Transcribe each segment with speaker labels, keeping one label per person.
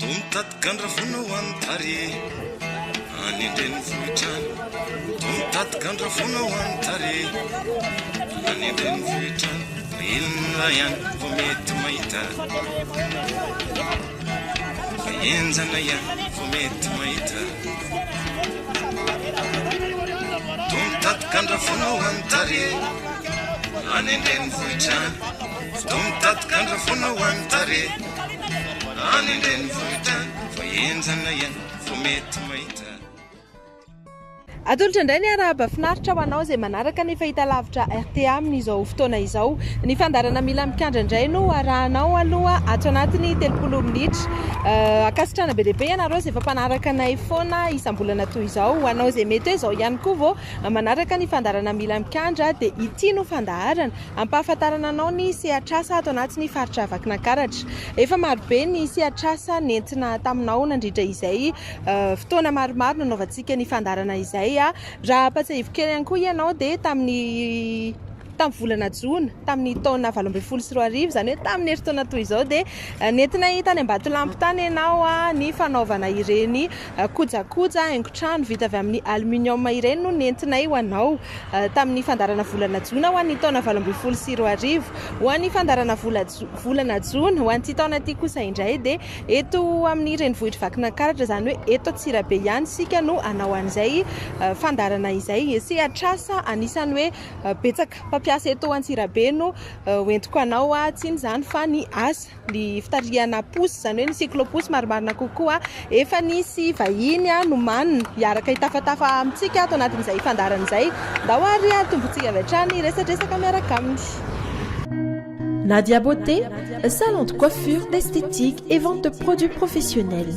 Speaker 1: Toa mitady gandra foana ho an'ny tarehy any an-drenivohitra any. Toa mitady gandra foana ho an'ny tarehy any an-drenivohitra any. Fa inona ihany vao mety mahita? Fa henjana ihany vao mety mahita. Toa mitady gandra foana ho an'ny tarehy any an-drenivohitra any. Toa mitady gandra foana ho an'ny tarehy any an-drenivohitra any. Fa henjana ihany vao mety mahita.
Speaker 2: Atolotra indray ny arahaba finaritra ho anao izay manaraka ny fahitalavitra rta amin'izao fotoana izao. Ny fandaharana Mila Mikandra indray no arahanao aloha ato anatin'ny 30 minitra. Ankasitrahana be dia be ianareo izay efa mpanaraka anay foana isam-bolana toy izao. Ho anao izay mety hoe izao ihany koa vao manaraka ny fandaharana Mila Mikandra dia ity no fandaharana ampahafantarana anao ny sehatr'asa ato anatin'ny faritra Vakinankaratra. Efa marobe ny sehatr'asa nentina taminao nandritra izay fotoana maromaro nanaovantsika ny fandaharana izay. Raha ampatsiahiviko kely ihany koa ianao dia tamin'ny tamin'ny volana jona tamin'ny taona 2018, izany hoe tamin'ny herintaona toy izao dia nentinay tany Ambatolampy tany ianao ny fanaovana ireny kojakoja haingon-trano vita avy amin'ny aluminium ireny no nentinay ho anao tamin'ny fandaharana volana jona ho an'ny taona 2018. Ho an'ny fandaharana volana jona ho an'ity taona ity kosa indray dia Eto amin'ny renivohitr'i Vakinankaratra, izany hoe eto Antsirabe ihany isika no hanao an'izay fandaharana izay. Sehatr'asa anisan'ny hoe betsaka mpampiasa eto Antsirabe no hoentiko anao, tsy inona izany fa ny asa, ny fitarihana posy, izany hoe ny cyclo-posy marimarina kokoa. Efa nisy vahiny nomanina hiaraka hitafatafa amintsika ato anatin'izay fandaharana izay. Ndao ary atombotsika avy hatrany resadresaka miaraka aminy.
Speaker 3: Nadia Beauté, salon de coiffure, d'esthétique et vente de produits professionnels.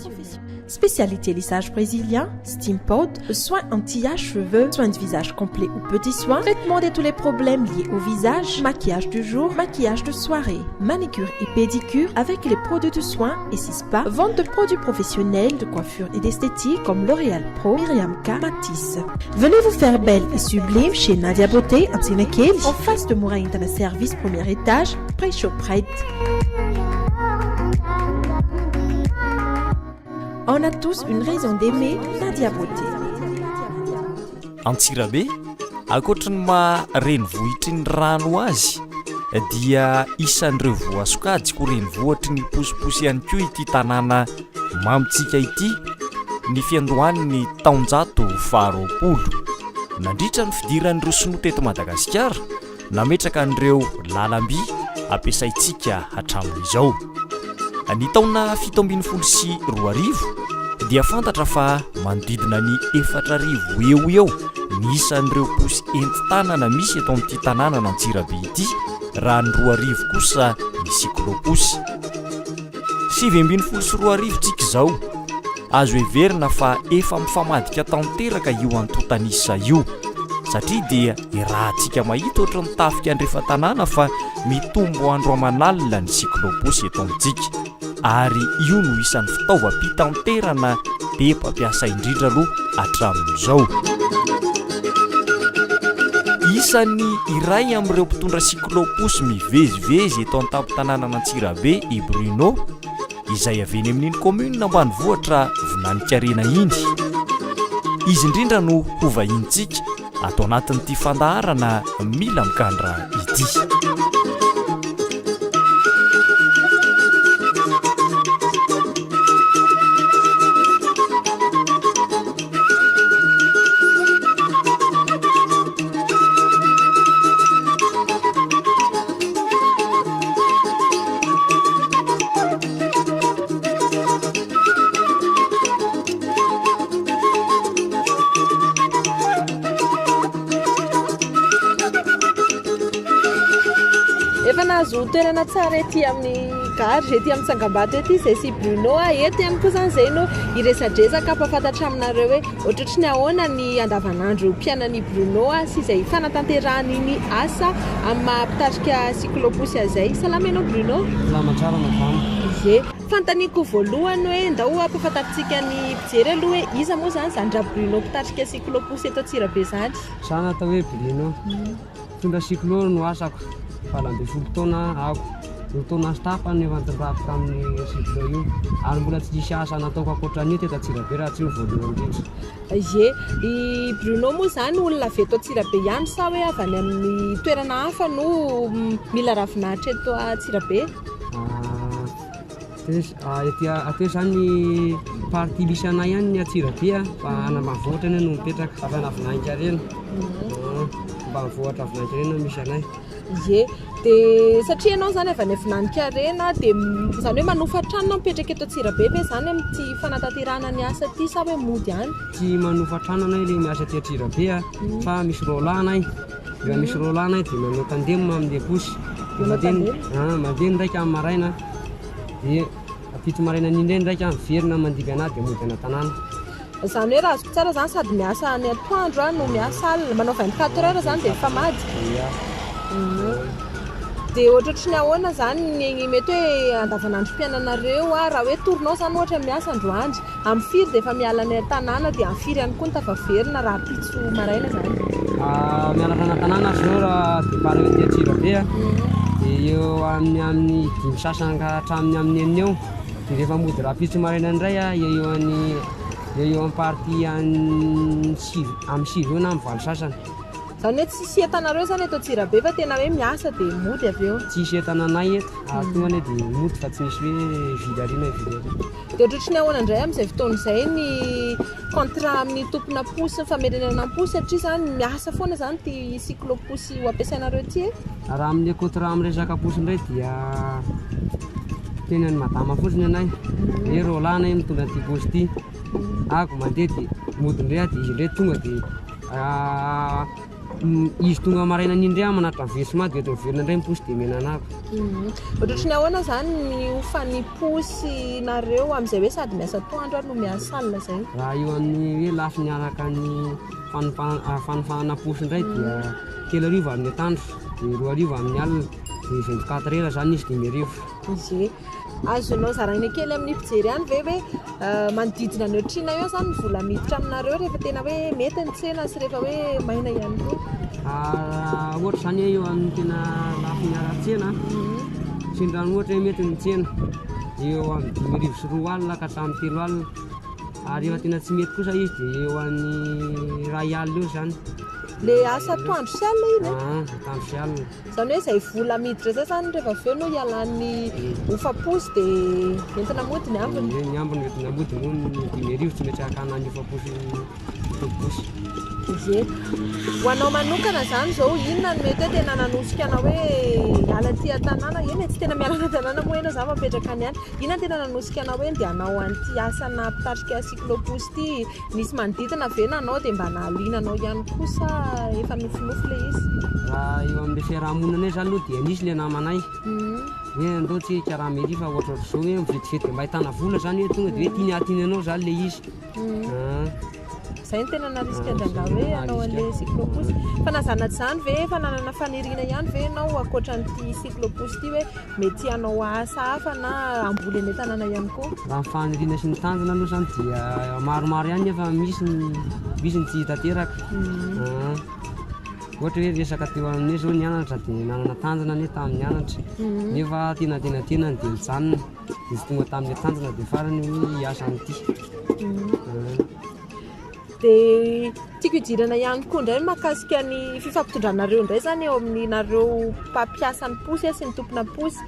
Speaker 3: Spécialité lissage brésilien, steam pod, soins anti-âge cheveux, soins de visage complet ou petits soins, traitement de tous les problèmes liés au visage, maquillage du jour, maquillage de soirée, manicure et pédicure avec les produits de soins et spa, vente de produits professionnels de coiffure et d'esthétique comme L'Oréal Pro, Myriam K, Matisse. Venez vous faire belle et sublime chez Nadia Beauté, Antsinakely, en face de Moura Internet Service, premier étage, près Shoprite. On a tous une raison d'aimer Nadia Beauté.
Speaker 4: Antsirabe, ankoatry ny maha renivohitry ny rano azy dia isan'ireo voasokajy ho renivohitry ny posiposy ihany koa ity tanàna mamintsika ity ny fiandohan'ny taonjato faharoapolo. Nandritra ny fidiran'ireo sinoa teto Madagasikara, nametraka an'ireo lalam-by ampiasaintsika hatramin'izao. Ny taona 2017 dia fantatra fa manodidina ny 4000 eo ho eo ny isan'ireo posy entin-tanana misy eto amin'ity tanànan'Antsirabe ity raha ny 2000 kosa ny cyclo-posy. 2019 tsika izao, azo heverina fa efa mifamadika tanteraka io antontan'isa io satria dia irahantsika mahita ohatry ny tafika andrefan-tanàna fa mitombo andro aman'alina ny cyclo-posy eto amintsika ary io no isan'ny fitaovam-pitanterana be mpampiasa indrindra aloha hatramin'izao. Isan'ny iray amin'ireo mpitondra cyclo-posy mivezivezy eto an-tampon-tanànan'Antsirabe i Bruno, izay avy eny amin'iny commune ambanivohitra Vinanikarena iny. Izy indrindra no ho vahinintsika ato anatin'ity fandaharana Mila Mikandra ity.
Speaker 2: Efa nahazo toerana tsara ety amin'ny gare, ety amin'ny tsangambato ety izay sy Bruno. Eto ihany koa izany izay no hiresadresaka hampahafantatra aminareo hoe ohatrohatry ny ahoana ny andavanandro mpiainan'i Bruno sy izay fanatanterahany ny asa amin'ny maha mpitarika cyclo-pousse azy izay. Salama ianao Bruno?
Speaker 5: Salama tsara madama.
Speaker 2: Ie. Fanontaniako voalohany hoe ndao hampahafantarintsika ny mpijery aloha hoe iza moa izany izany Ra-Bruno mpitarika cyclo-pousse eto Antsirabe izany?
Speaker 5: Za no atao hoe Bruno. Mpitondra cyclo no asako. 18 taona aho. Roa taona sy tapany no efa nitondrako tamin'io cyclo io ary mbola tsy nisy asa nataoko ankoatra an'io teto Antsirabe raha tsy io voalohany indrindra.
Speaker 2: Ie, i Bruno moa izany olona avy eto Antsirabe ihany sa hoe avy any amin'ny toerana hafa no mila ravinahitra eto Antsirabe?
Speaker 5: Ety aty izany partie misy anay ihany ny Antsirabe fa any ambanivohitra anie no mipetraka, avy any Vinaninkarena. Ambanivohitra Vinaninkarena no misy anay.
Speaker 2: Ie, dia satria ianao izany avy any Vinaninkarena dia izany hoe manofa trano na mipetraka eto Antsirabe ve izany amin'ity fanatanterahana ny asa ity sa hoe mody any?
Speaker 5: Tsy manofa trano anay ilay miasa aty Antsirabe a, fa misy roalahy anay, rehefa misy roalahy anay dia manao tandem amin'ilay posy, dia mandeha ny ah, mandeha ny raika amin'ny maraina dia ampitso maraina an'iny indray ny raika miverina mandimby anah dia mody any an-tanàna.
Speaker 2: Izany hoe raha azoko tsara izany sady miasa any atoandro no miasa alina, manao 24 heures izany dia mifamady?
Speaker 5: Ia.
Speaker 2: Dia ohatrohatry ny ahoana izany ny mety hoe andavanandrom-piainanareo raha hoe tournant izany ohatra miasa androany, amin'ny firy dia efa miala any an-tanàna dia amin'ny firy ihany koa no tafaverina rahampitso maraina izany?
Speaker 5: Miala avy any an-tanàna aho izao raha départ eo aty Antsirabe dia eo amin'ny amin'ny dimy sasany ka hatramin'ny amin'ny enina eo. Dia rehefa mody rahampitso maraina indray aho eo eo any eo eo amin'ny partie any sivy amin'ny sivy eo na amin'ny valo sasany.
Speaker 2: Izany hoe tsisy entanareo izany eto Antsirabe fa tena hoe miasa dia mody avy eo?
Speaker 5: Tsisy entana anay eto ary tonga anie dia mody fa tsy misy hoe hividy ary na hividy ary.
Speaker 2: Dia ohatrohatry ny ahoana indray amin'izay fotoana izay ny contrat amin'ny tompona posy sy ny famerenana ny posy satria izany miasa foana izany ity cyclo-posy ho ampiasainareo ity e?
Speaker 5: Raha amin'ny contrat amin'ny resaka posy indray dia teny an'i madama fotsiny anay hoe roalahy anay mitondra an'ity posy ity, ako mandeha dia mody indray aho dia izy indray tonga dia Izy tonga maraina an'iny indray aho manatitra ny versement dia eto miverina indray ny posy dia omena anah.
Speaker 2: Ohatrohatry ny ahoana izany ny hofan'ny posy nareo amin'izay hoe sady miasa atoandro ary no miasa alina izay?
Speaker 5: Raha eo amin'ny hoe lafiny araka ny fanofanana posy indray dia 3000 amin'ny atoandro dia 2000 amin'ny alina dia 24 heures izany izy 5000.
Speaker 2: Ie. Azonao zaraina kely amin'ny mpijery ihany ve hoe manodidina ny ohatr'inona eo izany ny vola miditra aminareo rehefa tena hoe mety ny tsena sy rehefa hoe maina ihany koa?
Speaker 5: Raha ohatra izany hoe eo amin'ny tena lafiny ara-tsena, sendra ny ohatra hoe mety ny tsena, eo amin'ny 2005 ka hatramin'ny 3000, ary rehefa tena tsy mety kosa izy dia eo amin'ny 1000 eo izany.
Speaker 2: Ilay asa atoandro sy alina iny e?
Speaker 5: Ah, atoandro sy alina.
Speaker 2: Izany hoe izay vola miditra izay izany rehefa avy eo no hialan'ny hofa-posy dia entina mody ny ambiny.
Speaker 5: Ie, ny ambiny entina mody moa ny 5000 tsy maintsy hakana ny hofa-posy tompom-posy.
Speaker 2: Ie. Ho anao manokana izany izao inona no mety hoe tena nanosika anao hoe hiala aty an-tanàna? Eny e, tsy tena miala any an-tanàna moa ianao izany fa mipetraka any ihany. Inona no tena nanosika anao hoe ndeha hanao an'ity asana mpitarika cyclo-posy ity? Nisy manodidina ve nanao dia mba nahaliana anao ihany koa sa efa nofinofy ilay izy?
Speaker 5: Raha eo amin'ilay fiaraha-monina anay izany aloha dia nisy ilay namanay hoe andao tsika hikarama ery fa ohatrohatr'izao hoe vetivety dia mba ahitana vola izany hoe tonga dia hoe tiany hahatiana anao izany ilay izy.
Speaker 2: Izay no tena narisika an-drangahy hoe hanao an'ilay cyclo-pousse. Fa na izany na tsy izany ve efa nanana faniriana ihany ve ianao ankoatra an'ity cyclo-pousse ity hoe Mety hanao asa hafa na hamboly any an-tanàna ihany koa.
Speaker 5: Raha ny faniriana sy ny tanjona aloha izany dia maromaro ihany nefa misy ny misy ny tsy tanteraka. Ohatra hoe resaka teo amin'ny hoe zao nianatra dia nanana tanjona anie tamin'ny nianatra nefa tena tena tenany dia nijanona dia tsy tonga tamin'ilay tanjona dia farany hoe hiasa amin'ity.
Speaker 2: Dia tiako hidirana ihany koa indray ny mahakasika ny fifampitondranareo indray izany eo amin'ny nareo mpampiasa ny posy sy ny tompona posy.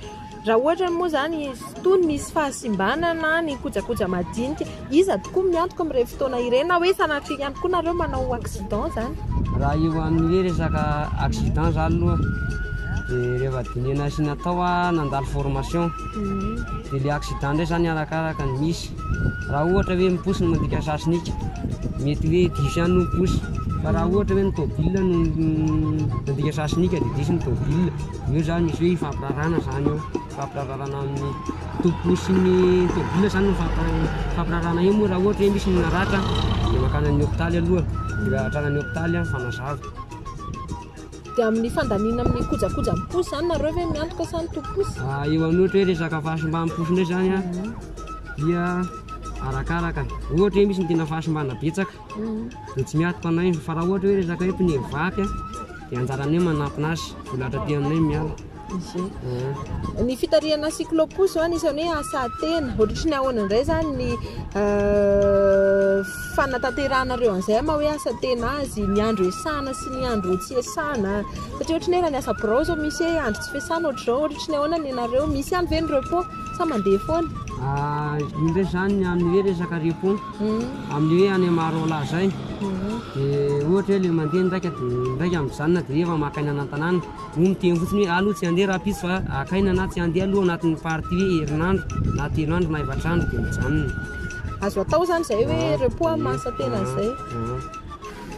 Speaker 2: Raha ohatra moa izany toa nisy fahasimbana na ny kojakoja madinika, iza tokoa miantoka amin'ireny fotoana ireny na hoe sanatria ihany koa nareo manao accident izany?
Speaker 5: Raha eo amin'ny hoe resaka accident izany aloha dia rehefa dinihana sy natao nandalo formation dia ilay accident indray izany arakaraka ny misy. Raha ohatra hoe miposy ny mandika sasinika, mety hoe diso ihany no miposy. Fa raha ohatra hoe ny tôbila no mandika sasinika dia diso ny tôbila. Eo zany misy hoe ifampirarana zany eo, ifampirarana amin'ny tompo sy ny tôbila zany no ifampirarana eo moa raha ohatra hoe misy ny naratra dia mankany amin'ny hôpitaly aloha, dia hatrany amin'ny hôpitaly mifanazava.
Speaker 2: Dia amin'ny fandaniana amin'ny kojakoja amin'ny posy izany nareo ve miantoka sa ny tompon-posy?
Speaker 5: Ah, eo amin'ny ohatra hoe resaka fahasimban'ny posy indray izany an, dia arakaraka. Ohatra hoe misy ny tena fahasimbana betsaka, dia tsy miantoka anay. Fa raha ohatra hoe resaka hoe pneu vaky an, dia anjaranay manampina azy, vola hatraty aminay miala.
Speaker 2: Ny fitarihana cyclo-pousse zao anisan'ny hoe asa tena. Ohatry ny ahoana indray izany ny fanatanterahanareo an'izay maha hoe asa tena azy, ny andro iasana sy ny andro tsy iasana. Satria ohatry ny hoe raha ny asa birao izao misy hoe andro tsy fiasana ohatr'izao, ohatry ny ahoana ny anareo? Misy ihany ve ny repos sa mandeha foana?
Speaker 5: Io indray izany ny amin'ny hoe resaka repos, amin'ny hoe any Maroalahy izay, dia ohatra hoe ilay mandeha ndraika dia ndraika mijanona dia efa maka aina an'Antanàna. Moa miteny fotsiny hoe aloha tsy handeha rahampitso fa haka aina na tsy handeha aloha anatin'ny partie hoe herinandro na 3 andro na 4 andro dia mijanona.
Speaker 2: Azo atao izany izay hoe repos amin'ny maha asa tena an'izay.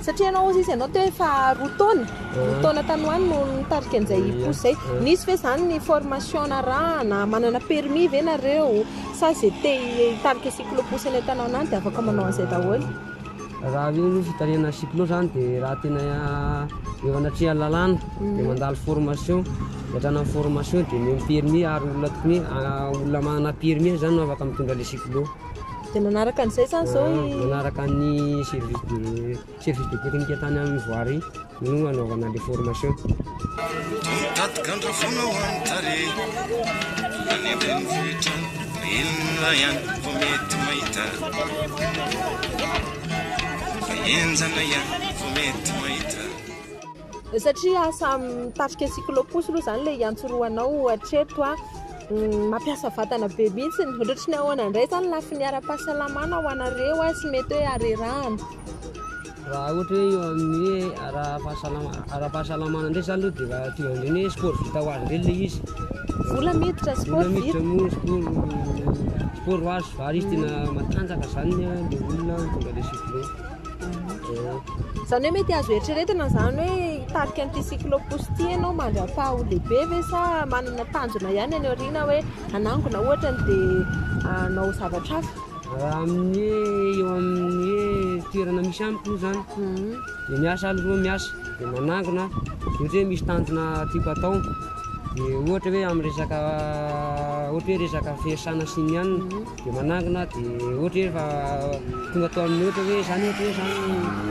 Speaker 2: Satria ianao hozy izy ianao teo efa 2 taona, 2 taona tany ho any no nitarika an'izay pousse izay. Nisy ve izany ny formation narahana, manana permis ve nareo sa izay te hitarika cyclo-pousse any an-tanàna any dia afaka manao an'izay daholo?
Speaker 5: Raha eo aloha fitarihana cyclo zany dia raha tena eo anatrehan'ny lalàna dia mandalo formation, dia hatrany amin'ny formation dia omeny permis ary olona tokony hoe olona manana permis zany no afaka mitondra ilay cyclo.
Speaker 2: Dia nanaraka an'izay zany izao i.
Speaker 5: Nanaraka ny service de service de technique tany amin'ny voirie no anaovana ilay formation.
Speaker 1: Mitady gandra foana ho an'ny tarehy any an-drenivohitra any, fa inona ihany vao mety mahita? Fa henjana ihany vao mety mahita.
Speaker 2: Satria asa mitarika cyclo-pousse aloha izany ilay iantsorohanao hatreto a, mampiasa vatana be mihitsy, ohatry ny ahoana indray izany lafiny ara-pahasalamana ho anareo sy mety hoe harerahana?
Speaker 5: Raha ohatra hoe eo amin'ny hoe ara-pahasalama- ara-pahasalamana indray izany aloha dia efa toy an'ireny hoe sport vita ho azy ireny ilay izy.
Speaker 2: Vola miditra, sport
Speaker 5: Vola miditra
Speaker 2: vita.
Speaker 5: moa sport sport ho azy ary izy tena matanjaka izany ilay olona mitondra ilay cyclo.
Speaker 2: Izany hoe mety azo eritreretina izany hoe hitarika an'ity cyclo-pousse ity ianao mandra-paha ho lehibe ve sa manana tanjona ihany any aoriana hoe hanangona ohatra ny dia hanao zavatra hafa?
Speaker 5: Raha amin'ny hoe eo amin'ny hoe toerana misy amiko aloha izany dia miasa aloha miasa dia manangona dia ohatra hoe misy tanjona tiako atao dia ohatra hoe amin'ny resaka ohatra hoe resaka fiasana sy ny anona dia manangona dia ohatra hoe efa tonga tao amin'ny ohatra hoe zany ohatra hoe zany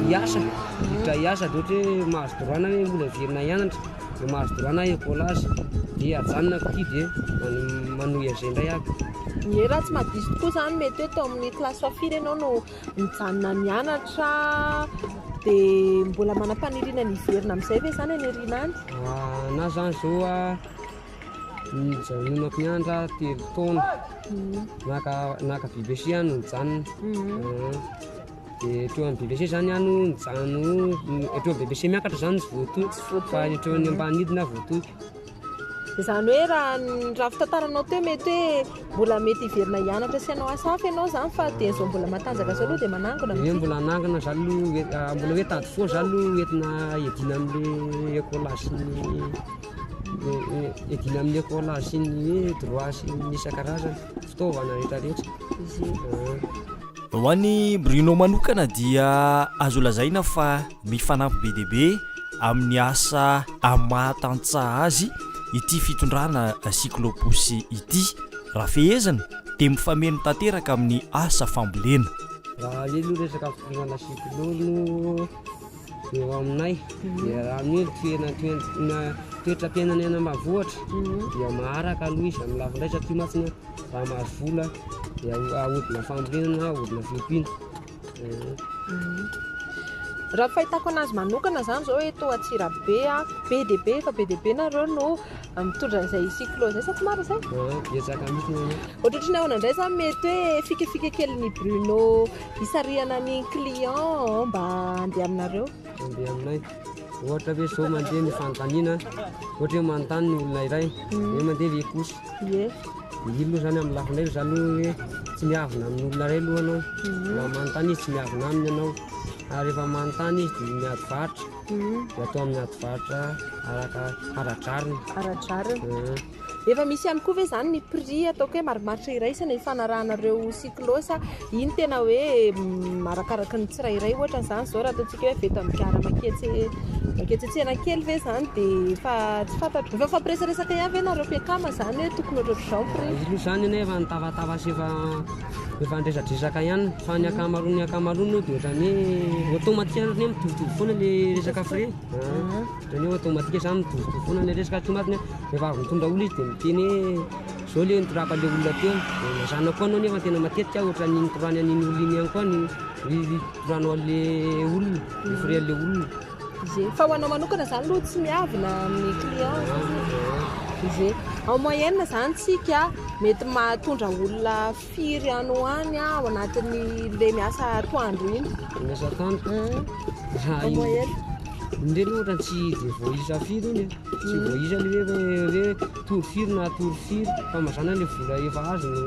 Speaker 5: hiasa hiditra hiasa dia ohatra hoe mahazo droit na hoe mbola hiverina hianatra dia mahazo droit na écolage dia ajanonako ity dia manohy an'izay indray aho.
Speaker 2: Ie, raha tsy mahadiso tokoa izany mety hoe tao amin'ny classe fahafiry ianao no nijanona nianatra dia mbola manam-paniriana ny hiverina amin'izay ve izany any aoriana any?
Speaker 5: Na zany zao a nijanonako nianatra 3 taona naka BBC aho no nijanona. Dia teo amin'ny BBC zany aho no nijanona, teo amin'ny BBC miakatra zany tsy voatoky fa ny teo amin'ny ambany hidina voatoky.
Speaker 2: Izany hoe raha ny raha fitantaranao teo mety hoe mbola mety hiverina hianatra sy hanao asa hafa ianao izany fa dia izao mbola matanjaka izao aloha dia manangona
Speaker 5: Hoe mbola hanangona za aloha, mbola hoe tady foana za aloha entina hiadiana amin'ilay écolage sy ny hiadiana amin'ny écolage sy ny hoe droit sy ny isan-karazany, fitaovana rehetrarehetra.
Speaker 4: Ho an'i Bruno manokana dia azo lazaina fa mifanampy be dia be amin'ny asa amin'ny maha tantsaha azy ity fitondrana cyclo-pousse ity. Raha fehezina dia mifameno tanteraka amin'ny asa fambolena.
Speaker 5: Raha aloha resaka fitondrana cyclo no eo aminay dia raha amin'ny hoe toerana toetram-piainana any ambanivohitra dia maharaka aloha izy amin'ny lafiny iray satria mantsy raha mahazo vola dia ahodina fambolena na ahodina fiompiana.
Speaker 2: Raha fahitako anazy manokana izany izao eto Antsirabe a, be dia be, efa be dia be nareo no mitondra an'izay cyclo izay sa tsy marina izay?
Speaker 5: Betsaka mihitsy ny anay.
Speaker 2: Ohatrohatry ny ahoana indray izany mety hoe fikafika kelin'i Bruno hisarihana ny client mba handeha aminareo?
Speaker 5: Handeha aminay. Ohatra hoe izao mandeha ny fanontaniana, ohatra hoe manontany ny olona iray hoe mandeha ve pousse?
Speaker 2: Ie.
Speaker 5: Io aloha zany amin'ny lafiny iray zany hoe tsy miavona amin'ny olona iray aloha anao. Raha manontany izy tsy miavona aminy ianao. Ary rehefa manontany izy dia miady varotra. Dia atao amin'ny ady varotra araka ara-drariny.
Speaker 2: Ara-drariny. Efa misy ihany koa ve izany ny prix ataoko hoe marimaritra iraisana ifanarahanareo cyclo sa iny tena hoe arakaraka ny tsirairay ohatra izany izao raha ataontsika hoe avy eto amin'ny gara maketsy maketsy an-tsena kely ve izany dia efa tsy fantatro. Efa mifampiresaresaka ihany ve nareo mpiakama izany hoe tokony ohatrohatr'izao ny prix?
Speaker 5: Izy aloha izany anie efa nitafatafas efa efa niresadresaka ihany fa ny ankamaroan'ny ankamaroany aloha dia ohatran'ny hoe automatique aloha ny hoe mitovitovy foana le resaka frais. Ohatran'ny hoe automatique izany mitovitovy foana le resaka tsy marina rehefa avy mitondra olona izy dia miteny hoe zao le nitoraka le olona teo dia mazàna koa anao nefa tena matetika ohatran'ny nitorany an'iny olona iny ihany koa ny nitoranao an'le olona le frais an'le olona.
Speaker 2: Ie, fa ho anao manokana izany aloha tsy miavona amin'ny client Ie, en moyenne izany tsika mety mahatondra olona firy any ho any ao anatin'ny le miasa atoandro iny?
Speaker 5: Miasa atoandro?
Speaker 2: En moyenne.
Speaker 5: Indreny ohatra tsy dia voaisa firy iny e, tsy voaisa le hoe hoe tour firy na tour firy fa mazàna le vola efa azo no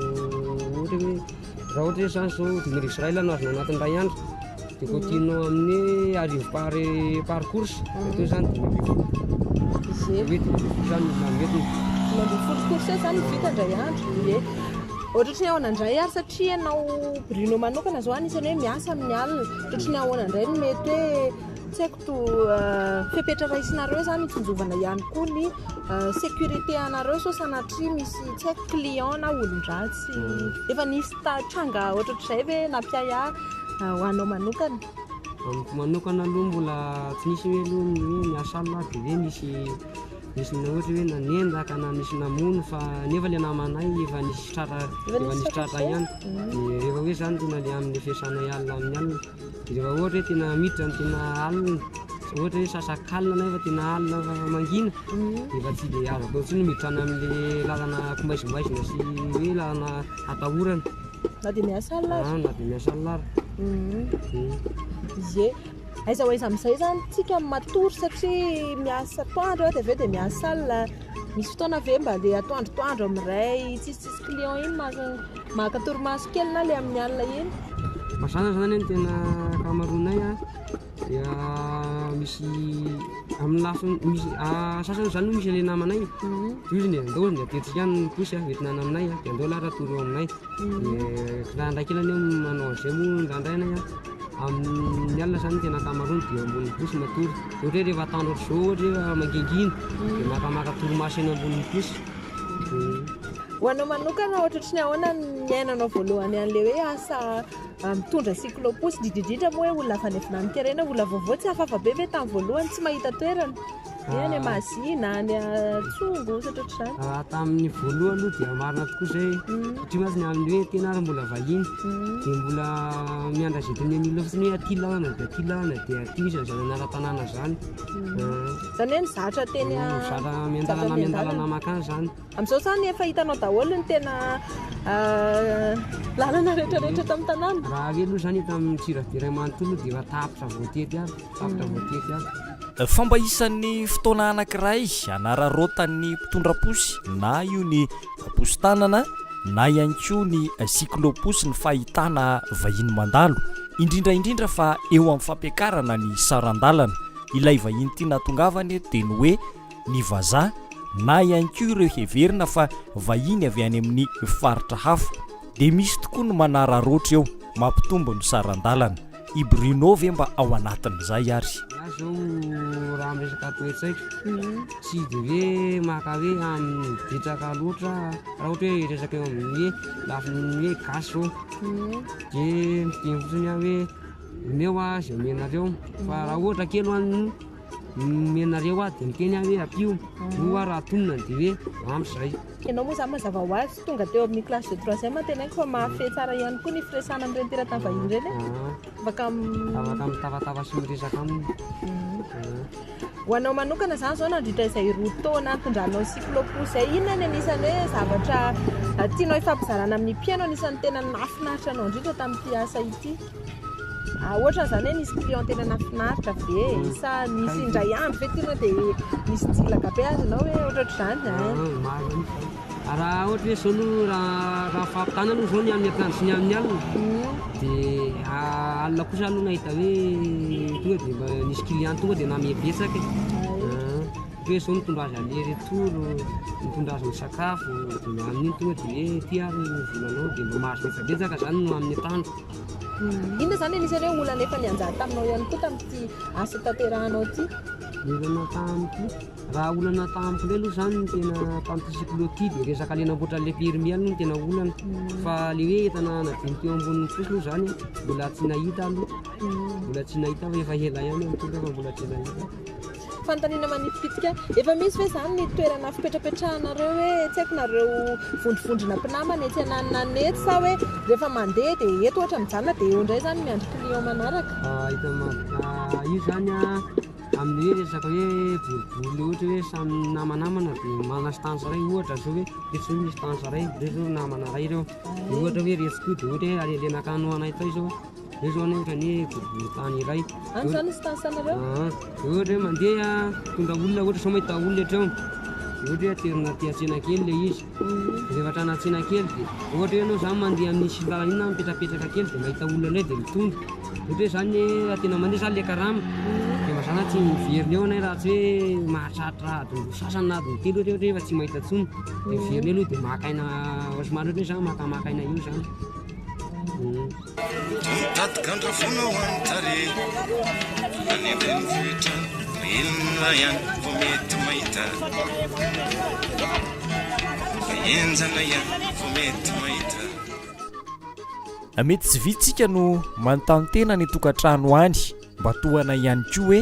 Speaker 5: ohatra hoe raha ohatra hoe zany zao 2500 no azonao anatin'ny iray andro dia cotisenao amin'ny arivo par par course dia teo zany 15.
Speaker 2: Ie.
Speaker 5: Hoe 15 zany no manetona.
Speaker 2: 15 course eo zany vita indray andro. Ie. Ohatrohatry ny ahoana indray ary satria ianao Bruno manokana zao anisan'ny hoe miasa amin'ny alina. Ohatrohatry ny ahoana indray no mety hoe tsy haiko to fepetra raisinareo zany hitsinjovana ihany koa ny sécurité anareo sao sanatria misy tsy haiko client na olon-dratsy. Efa nisy tranga ohatrohatr'izay ve nampiahiahy ho anao manokana?
Speaker 5: Amiko manokana aloha mbola tsy nisy hoe aloha ny hoe niasa alina aho dia hoe nisy nisy na ohatra hoe nanendaka na nisy namono fa nefa le namanay efa nisy tratra efa nisy tratra ihany dia rehefa hoe zany tena le amin'ny fiasanay alina amin'ny alina dia rehefa ohatra hoe tena miditra ny tena alina ohatra hoe sasak'alina na efa tena alina fa mangina dia efa tsy dia azo atao intsony miditra any amin'le lalana kimaizimaizina sy hoe lalana atahorana.
Speaker 2: Na dia miasa alina
Speaker 5: ary. Na dia miasa alina ary.
Speaker 2: Ie. Aiza ho aiza amin'izay izany tsika matory satria miasa atoandro dia avy eo dia miasa alina. Misy fotoana ve mba le atoandrotoandro amin'iray tsisitsisy client iny maka torimaso kely na le amin'ny alina iny?
Speaker 5: Mazàna izany ny tena ankamaroanay a. Dia misy amin'ny lafiny misy sasany izany moa misy an'ilay namanay. Dia izy dia andao izy dia ateritsika any ny posy a, entina any aminay a, dia andao lahy raha atoro eo aminay. Dia raha ndraiky ilany eo manao an'izay moa indraindray anay a, amin'ny alina izany tena ankamaroany dia eo ambonin'ny posy matory. Ohatra hoe rehefa atoandro ohatr'izao ohatra hoe mangingina dia makamaka torimaso eny ambonin'ny posy.
Speaker 2: Ho anao manokana ohatrohatry ny ahoana ny niainanao voalohany an'ilay hoe asa mitondra cyclo-pousse, indrindra indrindra moa hoe olona avy any Vinaninkarena, olona vaovao tsy hafahafa be ve tamin'ny voalohany, tsy mahita toerana? Hoe any Mahazina, any Tsongo, ohatra ohatr'izany.
Speaker 5: Raha tamin'ny voalohany aloha dia marina tokoa izay, satria mantsy ny amin'ny hoe tena ary mbola vahiny, dia mbola miandry izay tenenin'ny olona fotsiny hoe aty lalana dia aty lalana dia aty misy an'izany anaran-tanàna izany.
Speaker 2: Izany hoe nizatra teny
Speaker 5: Nizatra miandalana miandalana mankany izany.
Speaker 2: Amin'izao izany efa hitanao daholo ny tena lalana rehetra rehetra eto amin'ny tanàna?
Speaker 5: Raha ve aloha izany eto amin'ny Antsirabe iray manontolo dia efa tapitra voatety aby, tapitra voatety aby.
Speaker 4: Fa mba isan'ny fotoana anankiray anararaotan'ny mpitondra posy na io ny posy tanana na ihany koa ny cyclo-posy ny fahitana vahiny mandalo, indrindra indrindra fa eo amin'ny fampiakarana ny saran-dalana. Ilay vahiny tiana hatongavana eto dia ny hoe ny vazaha na ihany koa ireo heverina fa vahiny avy any amin'ny faritra hafa. Dia misy tokoa ny manararaotra eo, mampitombo ny saran-dalana. I Bruno ve mba ao anatin'izay ary?
Speaker 5: Ny ahy zao raha amin'ny resaka toe-tsaiko tsy de hoe maka hoe amin'ny betsaka loatra raha ohatra hoe resaka eo amin'ny hoe lafiny hoe gasy zao de miteny fotsiny aho hoe omeo aho izay omenareo fa raha ohatra kely ho an'ny Nomenareo aho dia miteny aho hoe ampio, moa raha tonona dia hoe ampy izay.
Speaker 2: Ianao moa izany mazava ho azy tonga teo amin'ny classe de troisième teneniko fa mahafehy tsara ihany koa ny firesahana amin'ireny teratany vahiny ireny e. Afaka
Speaker 5: Afaka mitafatafà sy miresaka aminy.
Speaker 2: Ho anao manokana izany izao nandritra izay 2 taona nitondranao cyclo-pousse izay, inona ny anisan'ny hoe zavatra tianao hifampizarana amin'ny mpihaino anisan'ny tena nahafinaritra anao indrindra tamin'ity asa ity? Ah, ohatra zany hoe nisy client tena nahafinaritra ve sa nisy indray andro ve tonga dia nisy jilaka be azonao hoe ohatrohatr'izany
Speaker 5: ah, maro ihany zany. Raha ohatra hoe zao aloha raha raha fampitana aloha zao ny amin'ny atoandro sy ny amin'ny alina dia alina kosa aloha nahita hoe tonga dia mba nisy client tonga dia namehy betsaka e. Ohatra hoe zao mitondra azy aller retour, mitondra azy misakafo, dia amin'iny tonga dia hoe ity ary ny volanao dia mba mahazo betsabetsaka zany no amin'ny atoandro.
Speaker 2: Inona izany anisan'ny hoe olana efa nianjady taminao ihany koa tamin'ity asa tanterahanao ity?
Speaker 5: Ny olana tamiko, raha olana tamiko indray aloha zany ny tena tamin'ity cyclo ity dia resaka le namboatra an'ilay permis aloha no tena olana fa le hoe entana nadino teo ambonin'ny posy aloha zany mbola tsy nahita aloha, mbola tsy nahita fa efa ela ihany aho nitondra fa mbola tsy nahita.
Speaker 2: Fanontaniana manitikitika, efa misy ve izany ny toerana fipetrapetrahanareo hoe tsy haiko nareo vondrovondrona mpinamana etsy ananona etsy sa hoe rehefa mandeha dia eto ohatra mijanona dia eo indray izany miandry client manaraka?
Speaker 5: Eto io izany amin'ny hoe resaka hoe boribory le ohatra hoe samy namanamana dia manana stance iray ohatra zao hoe ireto zao misy stance iray, ireo zao namana iray ireo, dia ohatra hoe ireto koa dia ohatra hoe ary le nakano anay tao izao. Eo zao anie ohatran'ny hoe boriborintany iray.
Speaker 2: Any zany ny stance anareo?
Speaker 5: Aa, de ohatra hoe mandeha mitondra olona ohatra zao mahita olona hatreo, de ohatra hoe aterina aty an-tsena kely le izy, de rehefa hatrany an-tsena kely de ohatra hoe ianao zany mandeha amin'ny sisin-dalana iny na mipetrapetraka kely de mahita olona indray de mitondra, ohatra hoe zany raha tena mandeha zany le karama de mazàna tsy miverina eo anay raha tsy hoe mahatratra adiny roa sasany na adiny telo ohatra hoe efa tsy mahita intsony de miverina eo aloha de maka aina somary ohatra hoe zany makamaka aina eo zany.
Speaker 1: Mitady gandra foana ho an'ny tarehy Any an-drenivohitra Inona ihany vao mety mahita Fa henjana ihany vao mety mahita.
Speaker 4: Mety tsy vitsy tsika no manontany tena any an-tokantrano any mba tohana ihany koa hoe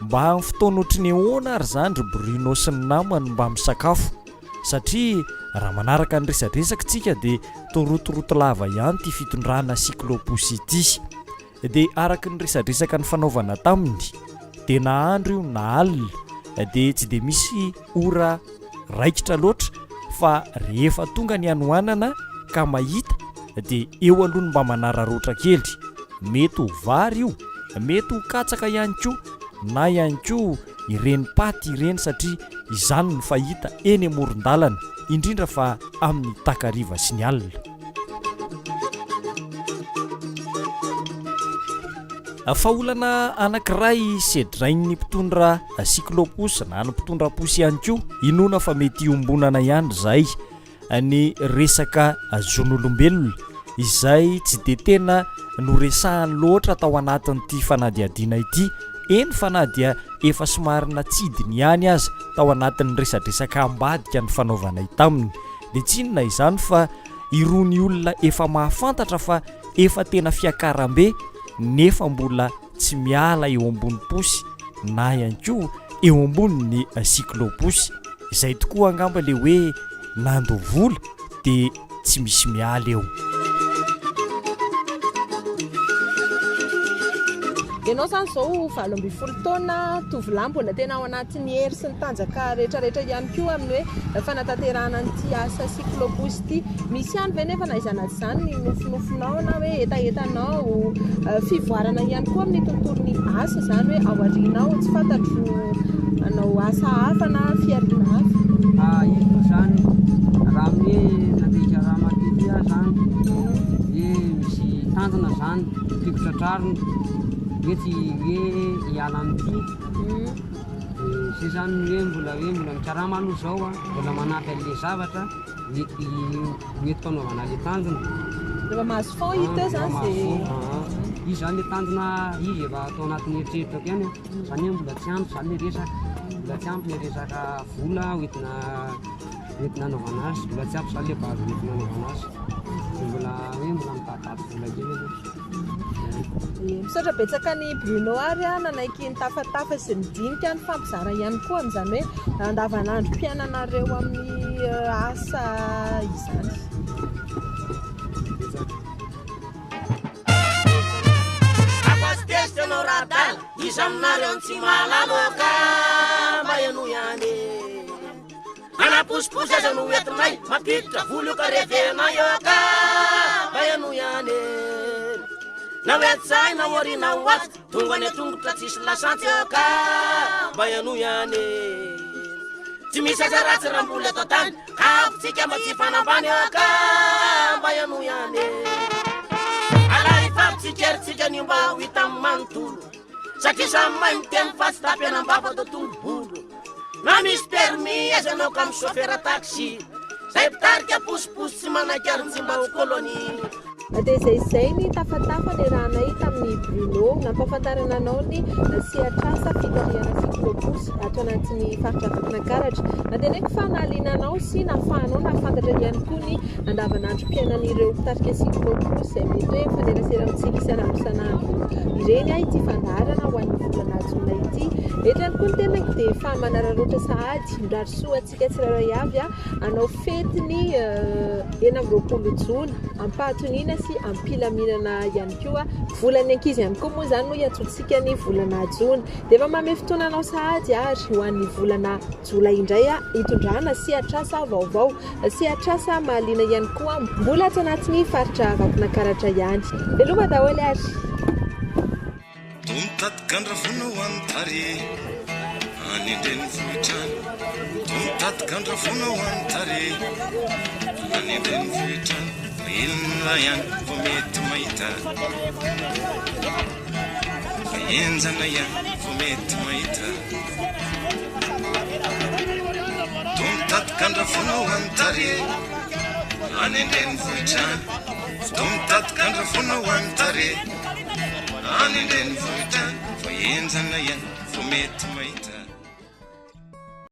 Speaker 4: mba amin'ny fotoana ohatry ny ahoana ary izany ry Bruno sy ny namany mba misakafo Satria raha manaraka ny resadresaka tsika dia toa rotoroto lava ihany ity fitondrana cyclo-pousse ity. Dia araka ny resadresaka nifanaovana taminy dia na andro io na alina dia tsy dia misy ora raikitra loatra fa rehefa tonga ny hanoanana ka mahita dia eo aloha ny mba manararaotra kely. Mety ho vary io, mety ho katsaka ihany koa na ihany koa ireny paty ireny satria izany no fahita eny amoron-dalana, indrindra fa amin'ny takariva sy ny alina. Fa olana anankiray sedrain'ny mpitondra cyclo-pousse na ny mpitondra posy ihany koa, inoana fa mety hiombonana ihany izay, ny resaka zon'olombelona izay tsy dia tena noresahany loatra tao anatin'ity fanadihadiana ity, eny fa na dia efa somary natsidiny ihany aza tao anatin'ny resadresaka ambadika nifanaovanay taminy. Dia tsy inona izany fa irony olona efa mahafantatra fa efa tena fiakarambe nefa mbola tsy miala eo ambony posy na ihany koa eo ambonin'ny cyclo-posy. Izay tokoa angamba le hoe nandoa vola dia tsy misy miala eo.
Speaker 2: Ianao izany izao 18 taona, tovolahy mbola tena ao anatin'ny hery sy ny tanjaka rehetrarehetra ihany koa amin'ny hoe fanatanterahana an'ity asa cyclo-pousse ity. Misy ihany ve nefa na izany na tsy izany ny nofinofinao na hoe hetahetanao, fivoarana ihany koa amin'ny tontolon'ny asa izany hoe ao aoriana ao tsy fantatro hanao asa hafa na fihariana hafa?
Speaker 5: Io moa izany raha amin'ny hoe nandeha hikarama aty aho izany dia misy tanjona izany tiako tratrarina hoe tsy hoe hiala amin'ity dia zay izany ny hoe mbola hoe mbola mikarama aloha izao an, mbola manampy an'ilay zavatra mety mety fanaovana ilay tanjona.
Speaker 2: Rehefa mahazo fonds hita eo izany
Speaker 5: zay. Izy izany ilay tanjona izy efa atao anatin'ny eritreritrako ihany an, izany hoe mbola tsy ampy izany ilay resaka, mbola tsy ampy ilay resaka vola hoentina hoentina hanaovana azy, mbola tsy ampy izany ilay base hoentina hanaovana azy, dia mbola hoe mbola mitadiady vola kely aloha.
Speaker 2: Misaotra betsaka an'i Bruno ary nanaiky nitafatafa sy nidinika nifampizara ihany koa amin'izany hoe andavanandrom-piainanareo amin'ny asa izany.
Speaker 6: Tezitra anao radala, iza aminareo no tsy mahalala ka mba henoy ihany e. Manaposiposy aza no entinay, mampiditra vola io ka revenay eo ka mba henoy ihany e. Na ho enti-tsaina na aoriana ho ato, tonga any an-tongotra tsisy lasantsy eo ka mba henoy ihany e. Tsy misy asa ratsy raha mbola eto an-tany, ka aoka-tsika mba tsy hifanambany eo ka mba henoy ihany e. Alay hifampitsikeritsika ny mba ho hita amin'ny manontolo, satria samy mahay miteny fa tsy tapenam-bava toa tongobolo. Na misy permis aza ianao ka misôfera taxi Zay mpitarika posiposy tsy manaiky ary tsy mba ho colonie.
Speaker 2: Dia izay izay ny tafatafa niarahanay tamin'i Bruno, nampahafantarana anao ny sehatr'asa fitarihana cyclo-pousse ato anatin'ny faritra Vakinankaratra. Antenaiko fa nahaliana anao sy nahafahanao nahafantatra ihany koa ny andavanandrom-piainan'ireo mpitarika cyclo-pousse izay mety hoe mifanerasera amintsika isan'andro isan'andro ireny ity fandaharana ho an'ny volana jona ity. Eto ihany koa ny tenako dia efa manararaotra sahady mirary soa antsika tsirairay avy hanao fety ny 26 jona am-pahatoniana sy am-pilaminana ihany koa. Volan'ny ankizy ihany koa moa izany no iantsoantsika ny volana jona. Dia efa manome fotoana anao sahady ary ho an'ny volana jolay indray hitondrana sehatr'asa vaovao. Sehatr'asa mahaliana ihany koa mbola ato anatin'ny faritra Vakinankaratra ihany. Veloma daholo ary!
Speaker 1: Toa mitady gandra foana ho an'ny tary any an-drenivohitra any. Toa mitady gandra foana ho an'ny tary any an-drenivohitra any. Fa inona ihany vao mety mahita? Fa henjana ihany vao mety mahita. Toa mitady gandra foana ho an'ny tary any an-drenivohitra any. Toa mitady gandra foana ho an'ny tary. Any an-drenivohitra any, fa henjana ihany vao mety mahita.